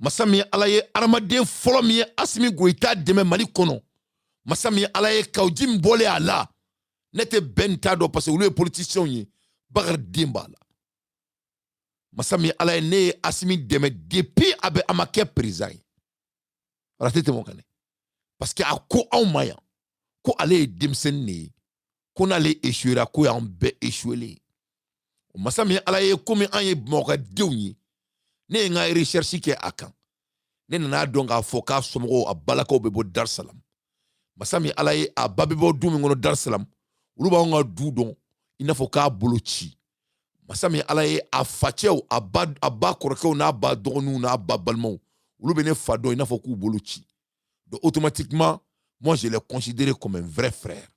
Masa min ye Ala ye, adamaden fɔlɔ min ye Asimi Goyita dɛmɛ Mali kɔnɔ, masa min ye Ala ye, kawji min bɔlen a la, ne tɛ bɛn t'a dɔn parce que olu ye politiciens ye, Bakari den b'a la. Masa min ye Ala ye, ne ye Asimi dɛmɛ depuis a bɛ a ma kɛ président ye. Wala tɛ tɛmɛ o kan dɛ, parce que a ko anw ma yan ko ale ye denmisɛnnin de ye, ko n'ale échouera, ko y'an bɛɛ échoué ye. O masa min ye Ala ye, komi an ye Bamakɔ denw ye, ne ye n ka recherche kɛ a kan, ne nana dɔn k'a fɔ k'a somɔgɔw, a balakaw bɛ bɔ Dar Salam. Masa min Ala ye, a ba bɛ bɔ du min kɔnɔ Dar Salam, olu b'anw ka du dɔn i n'a fɔ k'a bolo ci. Masa min Ala ye, a facɛw, a ba kɔrɔkɛw n'a ba dɔgɔninw n'a ba balimaw, olu bɛ ne fa dɔn i n'a fɔ k'u bolo ci. Donc automatiquement, moi, je l'ai considéré comme un vrai frère.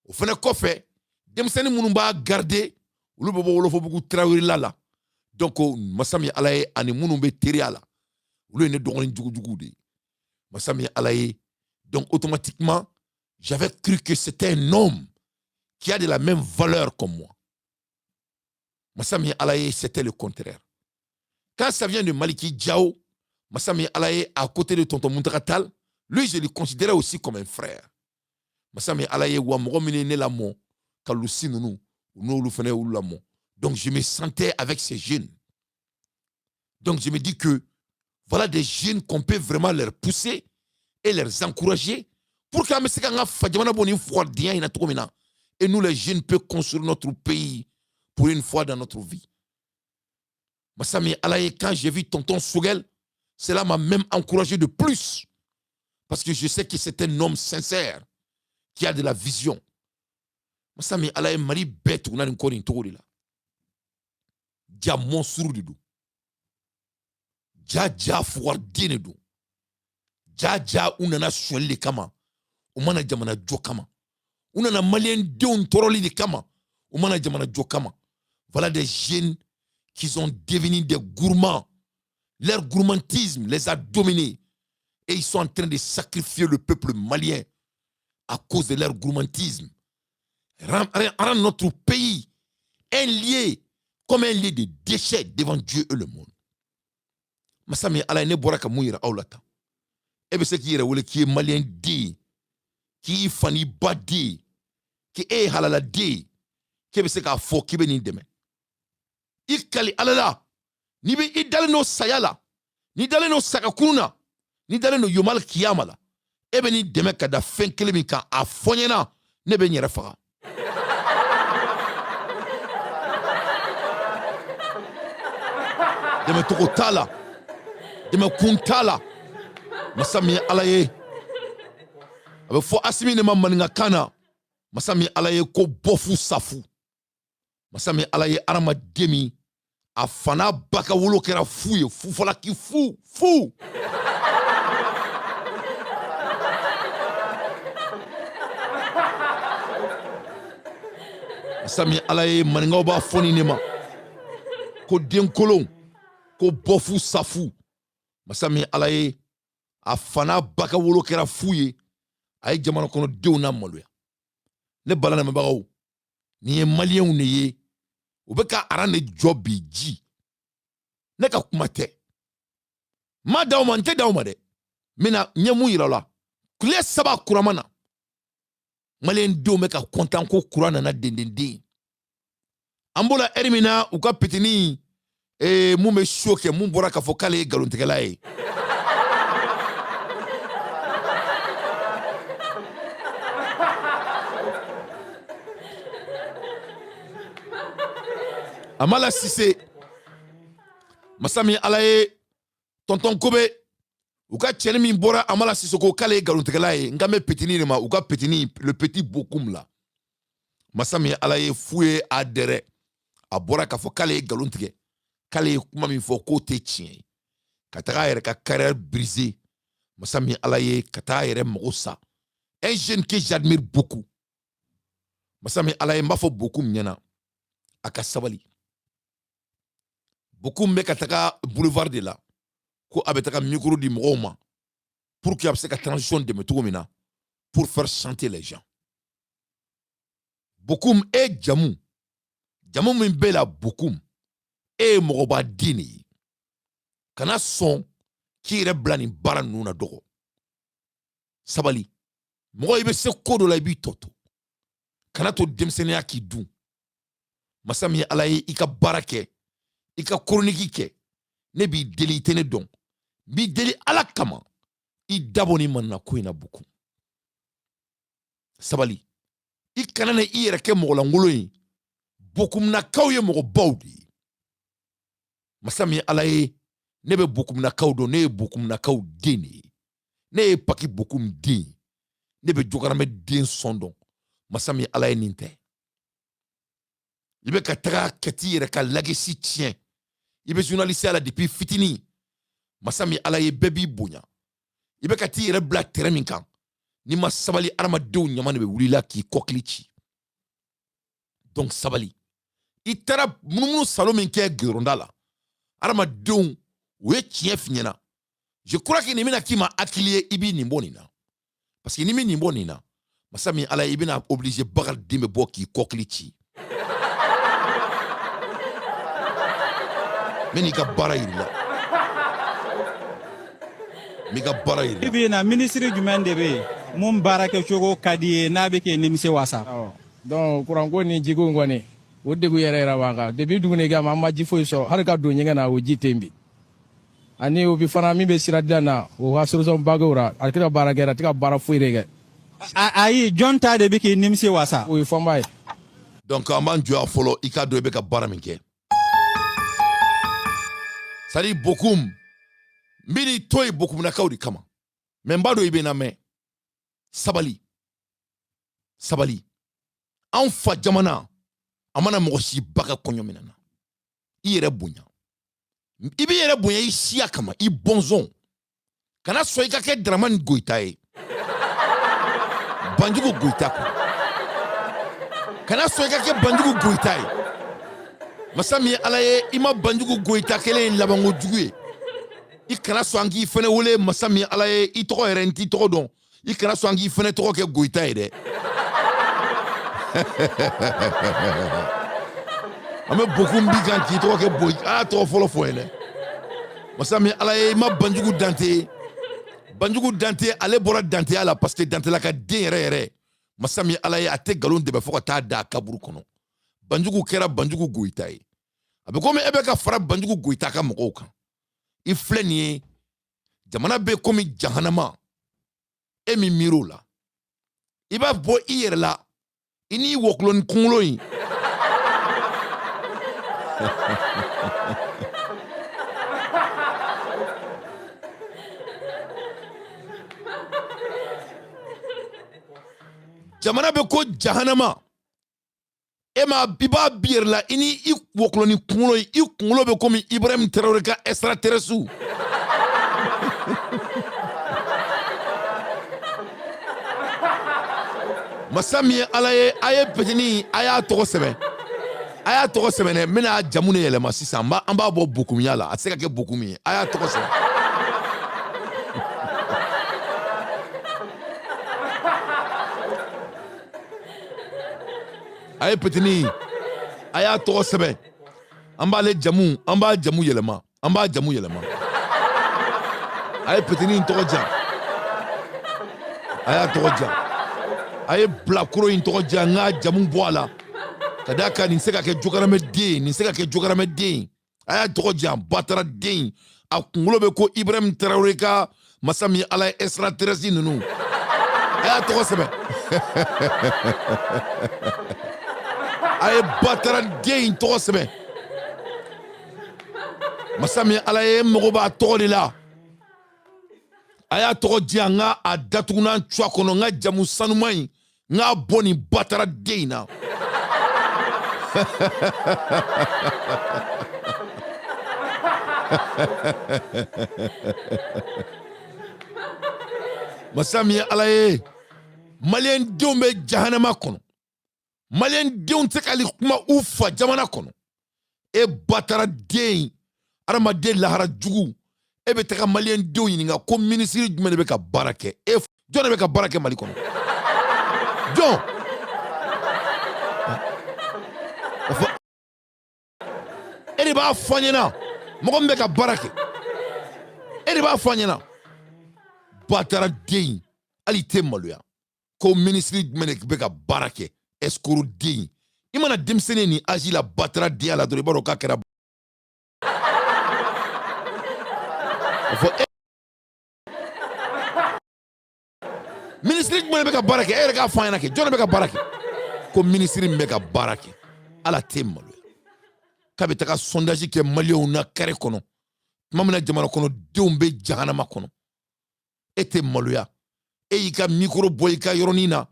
O fɛnɛ kɔfɛ, denmisɛnnin minnu b'a garder, olu bɛ bɔ Wolofobugu Tarawelela la. Donc masa min Ala ye, ani minnu bɛ teriya la, olu ye ne dɔgɔnin jugujuguw de ye. Masa min Ala ye, donc automatiquement, j'avais cru que c'était un homme qui a de la même valeur comme moi. Masa min Ala ye, c'était le contraire. Quand ça vient de Maliki Diao, masa min Ala ye, à côté de tonton Mountaga Tall, lui, je le considérais aussi comme un frère. Masa min Ala ye, wa mɔgɔ min ye ne lamɔ, Kalusi ninnu, u n'olu fana y'olu lamɔ. Donc je me sentais avec ces jeunes. Donc je me dis que voilà des jeunes qu'on peut vraiment leur pousser et les encourager pour qu'an bɛ se k'an ka fa jamana bɔ nin fugaridenya in na cogo min na. Et nous, les jeunes, peuvent construire notre pays pour une fois dans notre vie. Masa min Ala ye, quand j'ai vu tonton Choguel, cela m'a même encouragé de plus. Parce que je sais que c'est un homme sincère qui a de la vision. Masa min Ala ye, Mali bɛɛ tuguna nin kɔ nin cogo de la. Ja monstre de don. Ja ja fugariden de don. Ja ja, u nana sonyali de kama. U mana jamana jɔ kama. U nana maliyɛn denw tɔɔrɔli de kama. U mana jamana jɔ kama. Voilà des jeunes qui sont devenus des gourmands. Leur gourmandisme les a dominés. Et ils sont en train de sacrifier le peuple malien à cause de leur gourmandisme. Rendre notre pays un lieu comme un lieu de déchets devant Dieu et le monde. Masa min Ala ye, ne bɔra ka mun yira aw la tan? E bɛ se k'i yɛrɛ wele k'i ye maliyɛn den ye, k'i fa n'i ba den ye, k'e ye halala den ye, k'e bɛ se k'a fɔ k'i bɛ nin dɛmɛ? I kali Ala la, n'i bɛ i dalen don saya la, n'i dalen don sagakunu na, n'i dalen don yomal kiyama la, e bɛ nin dɛmɛ ka da fɛn kelen min kan, a fɔ n ɲɛna, ne bɛ n yɛrɛ faga. Dɛmɛcogo t'a la, dɛmɛkun t'a la. Masa min ye Ala ye, a bɛ fɔ Asimi de ma maninkakan na, masa min Ala ye, ko bɔfu safu. Masa min Ala ye, adamaden min a fa n'a ba ka wolo kɛra fu ye, fufalaki, fu fu. Masa min Ala ye, maninkaw b'a fɔ nin de ma ko denkolon, ko bɔfu safu. Masa min Ala ye, a fa n'a ba ka wolo kɛra fu ye, a ye jamana kɔnɔdenw na maloya. Ne bala lamɛnbagaw, nin ye maliyɛnw de ye, u bɛ ka aran de jɔ bi ji. Ne ka kuma tɛ, n ma d'aw ma, n tɛ d'aw ma dɛ. N bɛna n ye mun yira la, tile 3 kuran na, maliyɛn denw bɛ ka kɔntan ko kuran nana dendenden. An b'o la ɛri min na, u ka pitini mun bɛ so kɛ, mun bɔra k'a fɔ k'ale ye nkalontigɛla ye. A ma la Sise, masa min Ala ye, tɔntɔn Kobe, u ka cɛni min bɔra a ma la Sise ko k'ale ye nkalontigɛla ye, n kan bɛ petini de ma, u ka petini, le petit Bokum la. Masa min Ala ye, fu ye a dɛrɛ, a bɔra k'a fɔ k'ale ye nkalon tigɛ, k'ale ye kuma min fɔ k'o tɛ tiɲɛ ye, ka taga a yɛrɛ ka carrière briser. Masa min Ala ye, ka taa a yɛrɛ mago sa. Un jeune que j'admire beaucoup. Masa min Ala ye, n b'a fɔ Bokum ɲɛna, a ka sabali. Bokum bɛ ka taga boulevard de la ko a bɛ taga micro di mɔgɔw ma pour que a bɛ se ka transition dɛmɛ cogo min na, pour faire chanter les gens. Bokum, e jamu jamu min bɛ la, Bokum, e ye mɔgɔba den de ye, kana sɔn. K'i yɛrɛ bila nin baara ninnu na dɔgɔ. Sabali. Mɔgɔ i bɛ se ko dɔ la i b'i tɔ to. Kana to denmisɛnninya k'i dun. Masa min ye Ala ye i ka baara kɛ, i ka chronique kɛ. Ne b'i deli i tɛ ne dɔn. N b'i deli Ala kama. I dabɔ ni manana ko in na Bokum. Sabali. I kana na i yɛrɛ kɛ mɔgɔlankolon ye. Bokumnakaw ye mɔgɔbaw de ye. Masa min ye Ala ye, ne bɛ Bokumnakaw dɔn, ne ye Bokumnakaw den de ye. Ne ye Paki Bokum den ye. Ne bɛ Jokaramɛ den sɔn dɔn. Masa min ye Ala ye nin tɛ. I bɛ ka taga kɛti yɛrɛ ka lagesi tiɲɛ. I bɛ journaliste la depuis fitinin. Masa min Ala ye bɛɛ b'i bonya. I bɛ ka t'i yɛrɛ bila terrain min kan. N'i ma sabali adamadenw ɲama de bɛ wuli la k'i kɔkili ci. Donc sabali. I taara munumunu salo min kɛ gɛrɛnda la. Adamadenw u ye tiɲɛ f'i ɲɛna. Je crois que nin bɛna k'i ma hakili ye i b'i nin bɔ nin na. Parce que ni min nin bɔ nin na, masa min Ala ye i bɛna obligé Bakari den bɛ bɔ k'i kɔkili ci. N bɛ n'i ka baara yir'i la. N b'i ka baara yir'i la. Bi in na minisiri jumɛn de bɛ yen mun baara kɛcogo ka di ye n'a bɛ k'e nimisi wasa? Donc kuranko ni jiko in kɔni o degun yɛrɛ yɛrɛ b'an kan depuis duguni kama an ma ji foyi sɔrɔ hali ka don ɲɛgɛn na o ji tɛ yen bi ani o bi fana min bɛ sira dilan na o ka solution ba kɛ o la a tɛ ka baara kɛ a tɛ ka baara foyi de kɛ. Ayi jɔn ta de bɛ k'i nimisi wasa? O ye Fɔnba ye. Donc an b'an jɔ yan fɔlɔ i k'a dɔn i bɛ ka baara min kɛ. C'est à dire Bokum n bɛ n'i to yen Bokumnakaw de kama mais n b'a dɔn i bɛ n lamɛn. Sabali. Sabali. Anw fa jamana a mana mɔgɔ si ba ka kɔɲɔ minɛ na. I yɛrɛ bonya. I b'i yɛrɛ bonya i siya kama i bɔnsɔn. Kana sɔn i ka kɛ Dramani Goyita ye. Banjugu Goyita kɔ. Kana sɔn i ka kɛ Banjugu Goyita ye. Masa min ye Ala ye i ma Banjugu Goyita kelen ye labanko jugu ye. I kana sɔn an k'i fɛnɛ wele masa min ye Ala ye i tɔgɔ yɛrɛ n t'i tɔgɔ dɔn. I kana sɔn an k'i fɛnɛ tɔgɔ kɛ Goyita ye dɛ. An bɛ Bokum bi kan k'i tɔgɔ kɛ Boyi a y'a tɔgɔ fɔlɔ fɔ n ye dɛ. Masa min Ala ye i ma Banjugu Dante ye. Banjugu Dante ale bɔra Danteya la parce que Dantela ka den yɛrɛ yɛrɛ. Masa min Ala ye a tɛ nkalon dɛmɛ fo ka taa da a kaburu kɔnɔ. Banjugu kɛra Banjugu Goyita ye. A bɛ komi e bɛ ka fara Banjugu Goyita ka mɔgɔw kan. I filɛ nin ye jamana bɛ komi jahanama. E min miiri o la. I b'a bɔ i yɛrɛ la i n'i wɔkulɔni kunkolo in. Jamana bɛ ko jahanama. E ma i b'a bi yɛrɛ la i ni i wɔkulɔni kunkolo in i kunkolo bɛ komi Ibrahim Traoré ka extraterrestre. Masa min ye Ala ye a ye petini a y'a tɔgɔ sɛbɛn. A y'a tɔgɔ sɛbɛn dɛ n bɛna a jamu de yɛlɛma sisan an b'a bɔ Bokumiya la a tɛ se ka kɛ Bokum ye a y'a tɔgɔ sɛbɛn. A ye petini a y'a tɔgɔ sɛbɛn an b'ale jamu an b'a jamu yɛlɛma an b'a jamu yɛlɛma a ye petini in tɔgɔ diyan a y'a tɔgɔ diyan a ye bilakoro in tɔgɔ diyan n k'a jamu bɔ a la ka d'a kan nin tɛ se ka kɛ jokaramɛ den ye nin tɛ se ka kɛ jokaramɛ den ye a y'a tɔgɔ diyan Batara den a kunkolo bɛ ko Ibrahim Traoré ka masa min Ala ye extraterrestre ninnu a y'a tɔgɔ sɛbɛn a ye Batara den in tɔgɔ sɛbɛn masa min Ala ye mago b'a tɔgɔ de la a y'a tɔgɔ diyan n ka a datugunan cuwa kɔnɔ n ka jamu sanuman in n k'a bɔ nin Batara den in na. Masa min ye Ala ye maliyɛn denw bɛ jahanama kɔnɔ maliyɛn denw tɛ ka hali kuma u fa jamana kɔnɔ e Batara den adamaden lahara jugu e bɛ taga maliyɛn denw ɲininka ko minisiri jumɛn de bɛ ka baara kɛ e jɔn de bɛ ka baara kɛ Mali kɔnɔ jɔn e de b'a fɔ an ɲɛna mɔgɔ min bɛ ka baara kɛ E de b'a fɔ an ɲɛna. Batara den, hali i tɛ maloya ko minisiri jumɛn de bɛ ka baara kɛ? Escroc den, i mana denmisɛnnin ni âge la batara denya la dɔrɔn, i b'a dɔn k'a kɛra a fɔ e minisiri jumɛn de bɛ ka baara kɛ? E yɛrɛ k'a fɔ an ɲɛna kɛ, jɔn de bɛ ka baara kɛ? Ko minisiri min bɛ ka baara kɛ, ala tɛ maloya k'a bɛ taga sondage kɛ maliyɛnw na kare kɔnɔ tuma min na jamana kɔnɔdenw bɛ jahanama kɔnɔ. E tɛ maloya, e y'i ka mikoro bɔ i ka yɔrɔnin na.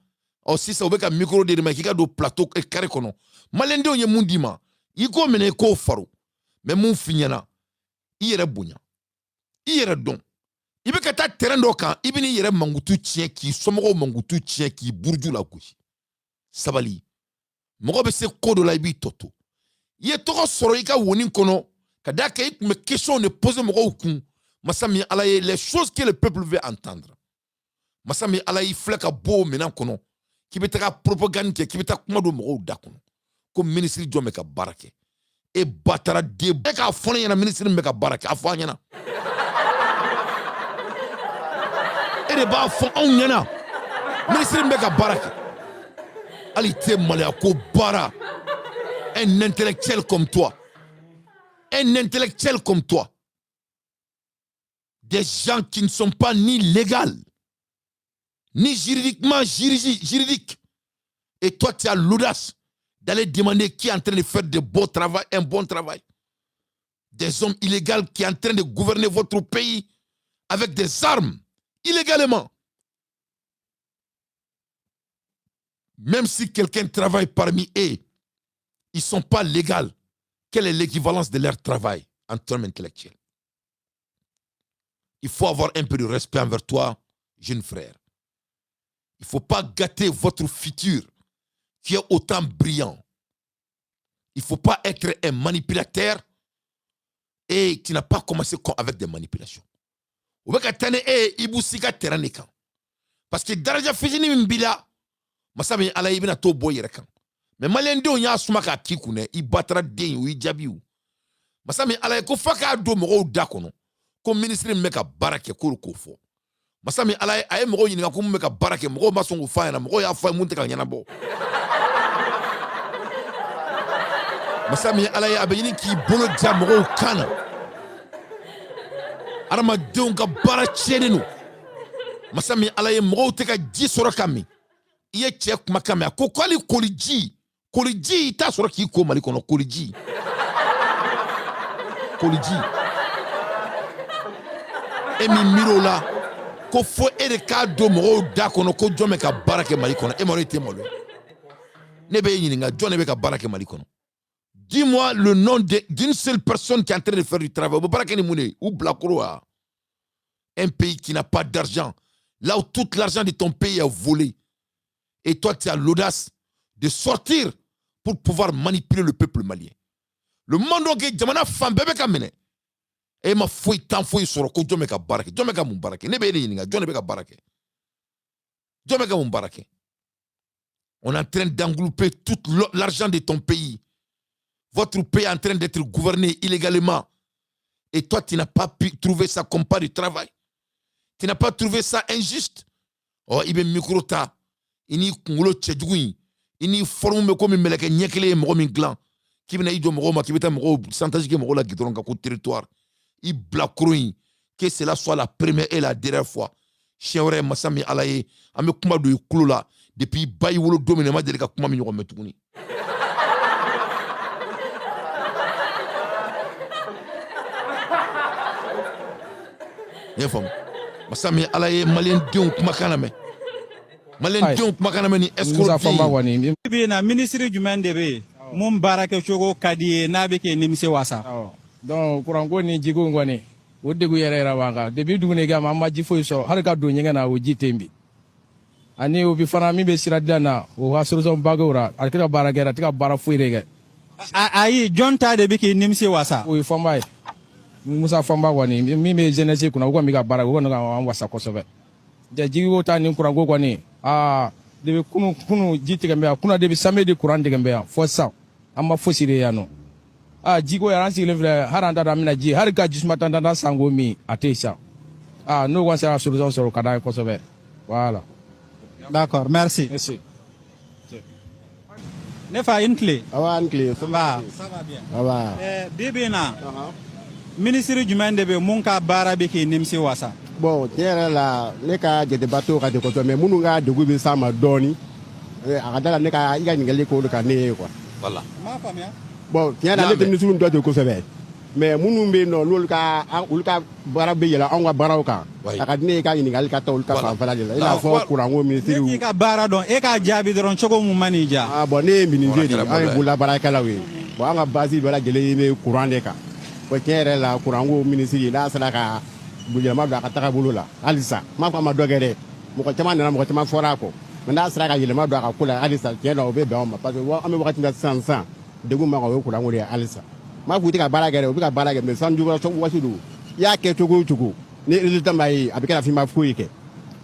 Ɔ sisan u bɛ ka mikoro de ma k'i ka don plateau kare kɔnɔ. Maliyɛndenw ye mun d'i ma, i k'o minɛ, i k'o faro. Mɛ mun f'i ɲɛna, i yɛrɛ bonya, i yɛrɛ dɔn. I bɛ ka taa terrain dɔ kan, i bɛ n'i yɛrɛ mankutu tiɲɛ, k'i somɔgɔw mankutu tiɲɛ, k'i buruju lagosi. Sabali, mɔgɔ bɛ se ko dɔ la, i b'i tɔ to. I ye tɔgɔ sɔrɔ i ka woni kɔnɔ ka d'a kan i tun bɛ question de poser mɔgɔw kun. Masa min Ala ye, les choses que le peuple veut entendre. Masa min Ala y'i filɛ ka bɔ o minɛn kɔnɔ k'i bɛ taga propagande kɛ, k'i bɛ taa kuma don mɔgɔw da kɔnɔ ko minisiri jɔn bɛ ka baara kɛ. E batara den, e k'a fɔ ne ɲɛna, minisiri min bɛ ka baara kɛ, a fɔ an ɲɛna. E de b'a fɔ anw ɲɛna minisiri min bɛ ka baara kɛ. Hali i tɛ maloya ko baara. Un intellectuel comme toi, un intellectuel comme toi, des gens qui ne sont pas ni légaux, ni juridiquement juridiques. Et toi, tu as l'audace d'aller demander qui est en train de faire de beaux travail, un bon travail. Des hommes illégaux qui sont en train de gouverner votre pays avec des armes, illégalement. Même si quelqu'un travaille parmi eux, ils ne sont pas légaux. Quelle est l'équivalence de leur travail en termes intellectuels? Il faut avoir un peu de respect envers toi, jeune frère. Il ne faut pas gâter votre futur qui est autant brillant. Il ne faut pas être un manipulateur et qui n'a pas commencé avec des manipulations. U bɛ ka taa ni e ye Ibou Sy ka terrain de kan. Parce que daraja fitinin min b'i la, masa min Ala ye, i bɛna t'o bɔ i yɛrɛ kan. Mais maliyɛndenw y'a suma k'a k'i kun dɛ, i batara den, o y'i jaabi o. Masa min Ala ye, ko f'a k'a don mɔgɔw da kɔnɔ ko minisiri min bɛ ka baara kɛ, k'olu k'o fɔ. Masa min Ala ye, a ye mɔgɔw ɲininka ko mun bɛ ka baara kɛ, mɔgɔw ma sɔn k'o f'a ɲɛna, mɔgɔw y'a fɔ a ye mun tɛ ka ɲɛnabɔ. Masa min Ala ye, a bɛ ɲini k'i bolo ja mɔgɔw kan na. Adamadenw ka baara tiɲɛnen don. Masa min Ala ye, mɔgɔw tɛ ka ji sɔrɔ ka min. I ye cɛ kumakan mɛn, a ko k'ale koliji, koliji i t'a sɔrɔ k'i ko Mali kɔnɔ, koliji, koliji. E min miiri o la ko fo e de k'a don mɔgɔw da kɔnɔ ko jɔn bɛ ka baara kɛ Mali kɔnɔ, e ma dɔn e tɛ maloya. Ne bɛ e ɲininka, jɔn de bɛ ka baara kɛ Mali kɔnɔ? Dis-moi le nom d'une seule personne qui est en train de faire du travail. U bɛ baara kɛ ni mun de ye? U bilakoro wa? Un pays qui n'a pas d'argent, là où tout l'argent de ton pays est volé. Et toi, tu as l'audace de sortir pour pouvoir manipuler le peuple malien. Le monde entier, jamana fan bɛɛ bɛ ka minɛ. E ma foyi tan foyi sɔrɔ ko jɔn bɛ ka baara kɛ, jɔn bɛ ka mun baara kɛ? Ne bɛ e de ɲininka, jɔn de bɛ ka baara kɛ? Jɔn bɛ ka mun baara kɛ? On est en train d'englouper tout l'argent de ton pays. Votre pays est en train d'être gouverné illégalement. Et toi, tu n'as pas pu trouver ça comme pas de travail. Tu n'as pas trouvé ça injuste. Oh, i bɛ micro ta, i n'i kunkolo cɛjugu in, i n'i forme bɛ komi mɛlɛkɛ ɲɛ kelen ye mɔgɔ min dilan, k'i bɛna i jɔ mɔgɔw ma, k'i bɛ taa mɔgɔw chantage kɛ mɔgɔw la goudron kan ko territoire. I bilakoro in, que cela soit la première et la dernière fois. Siɲɛ wɛrɛ, masa min Ala ye, an bɛ kuma don i tulo la. Depuis i ba y'i wolo don min na, i ma deli ka kuma min ɲɔgɔn mɛn tuguni. I y'a faamu? Masa min Ala ye, maliyɛndenw kumakan lamɛn. Maliyɛndenw kumakan lamɛn ni escroc Musa Fɔnba kɔni. Bi in na, minisiri jumɛn de bɛ yen mun baara kɛcogo ka di ye n'a bɛ k'e nimisi wasa? Awɔ. Donc kuranko ni jiko in kɔni, o degun yɛrɛ yɛrɛ b'an kan. Depuis Dugune gama, an ma ji foyi sɔrɔ, hali ka don ɲɛgɛn na, o ji tɛ yen bi. Ani o bi fana min bɛ sira dilan na, o ka solution ba kɛ o la, a tɛ ka baara kɛ, a tɛ ka baara foyi de kɛ. Ayi, jɔn ta de bɛ k'i nimisi wasa? O ye Fɔnba ye. Musa Fɔnba kɔni min bɛ jeunesse kunna, o kɔni bɛ ka baara kɛ, o kɔni ka an wasa kosɛbɛ. Jɛ jigiko ta ni kuranko kɔni, aa depuis kunu kunu ji tigɛ bɛ yan, kunna depuis samedi kuran tigɛ bɛ yan fɔ sisan, an ma fosi de yan nɔ. Aa, jiko yɛrɛ, an sigilen filɛ, hali an t'a dɔn an bɛna ji, hali ka jisuma tantan san k'o min, a tɛ yen sisan. Aa, n'o kɔni sera ka solution sɔrɔ, o ka d'an ye kosɛbɛ, voilà. D'accord, merci. Merci. Ne fa, i ni tile. Awa, an tile. Nba, ça va bien? Awa. Bi bi in na, minisiri jumɛn de bɛ mun ka baara bɛ k'i nimisi wasa? Bon, tiɲɛ yɛrɛ la, ne ka jateba t'o ka kosɛbɛ, mais minnu ka degun bɛ s'a ma dɔɔni, a ka da la ne ka i ka ɲininkali k'o de kan ne ye quoi. Voilà. N m'a faamuya. Bon, tiɲɛ la, ne tɛ minisiriw dɔn ten kosɛbɛ, mais minnu bɛ yen nɔ, n'olu ka olu ka baara bɛ yɛlɛ anw ka baaraw kan, a ka di ne ye ka ɲininkali ka taa olu ka fanfɛla de la, i n'a fɔ kuranko minisiriw. Ne k'i ka baara dɔn, e k'a jaabi dɔrɔn cogo mun ma n'i diya. Ah bon, ne ye menuisier de ye, an ye bololabaarakɛlaw ye. Bon, an ka base bɛɛ lajɛlen bɛ courant de kan. Bon, tiɲɛ yɛrɛ la, kuranko minisiri, n'a sera ka yɛlɛma don a ka tagabolo la halisa, n m'a fɔ a ma dɔ kɛ dɛ, mɔgɔ caman nana, mɔgɔ caman fɔra a kɔ, mais n'a sera ka yɛlɛma don a ka ko la halisa, tiɲɛ na, o bɛ bɛn anw ma, parce que an bɛ wagati min na sisan sisan, degun b'an kan, o ye kuranko de ye halisa. N m'a fɔ u tɛ ka baara kɛ dɛ, u bɛ ka baara kɛ, mais sanji waati don, i y'a kɛ cogo o cogo, ni résultat ma ye, a bɛ kɛ na f'i ma foyi kɛ.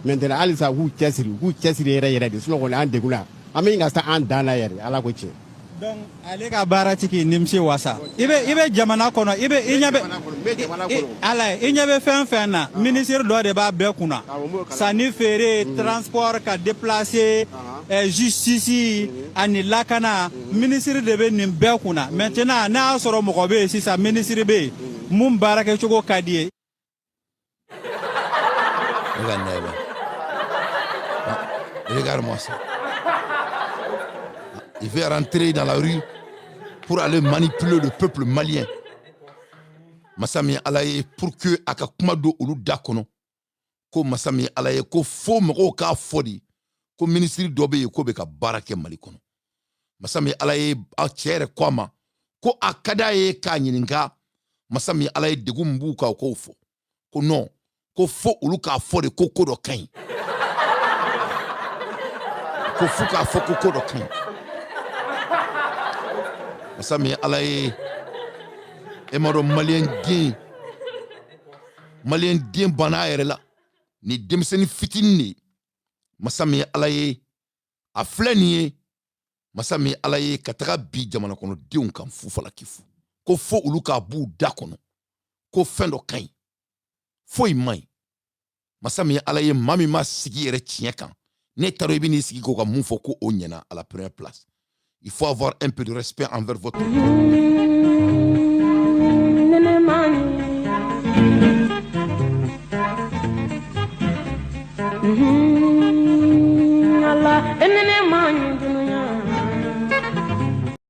Maintenant, halisa, u k'u cɛsiri, u k'u cɛsiri yɛrɛ yɛrɛ de, sinon kɔni an degunna, an bɛ ɲini ka se an dan na yɛrɛ, Ala ko tiɲɛ. Donc ale ka baara ti k'i nimisi wasa. I bɛ jamana kɔnɔ, i bɛ i ɲɛ bɛ ala ye, i ɲɛ bɛ fɛn fɛn na, minisiri dɔ de b'a bɛɛ kunna: sanni, feere, transport, ka déplacer, justice ani lakana, minisiri de bɛ nin bɛɛ kunna. Maintenant, n'a y'a sɔrɔ mɔgɔ bɛ yen sisan, minisiri bɛ yen mun baarakɛcogo ka di ye. Regarde, Naïba. Regarde-moi ça. Il veut rentrer dans la rue pour aller manipuler le peuple malien. Masa min Ala ye, pour que a ka kuma don olu da kɔnɔ ko masa min Ala ye, ko fo mɔgɔw k'a fɔ de ko minisiri dɔ bɛ yen k'o bɛ ka baara kɛ Mali kɔnɔ. Masa min Ala ye, a cɛ yɛrɛ ko a ma ko a ka d'a ye k'a ɲininka masa min Ala ye, degun min b'u kan, o k'o fɔ, ko non, ko fo olu k'a fɔ de ko ko dɔ ka ɲi, ko fo k'a fɔ ko ko dɔ ka ɲi. Masa min Ala ye, e m'a dɔn, maliyɛn den, maliyɛn den banna a yɛrɛ la. Ni denmisɛnnin fitinin de ye, masa min Ala ye, a filɛ nin ye, masa min Ala ye, ka taga bi jamana kɔnɔdenw kan fufalaki fu, ko fo olu k'a b'u da kɔnɔ ko fɛn dɔ ka ɲi. Foyi man ɲi. Masa min Ala ye, maa min ma sigi yɛrɛ tiɲɛ kan, ne taara i bɛ n'i sigi k'o ka mun fɔ ko o ɲɛna. À la première place, il faut avoir un peu de respect envers votre peuple.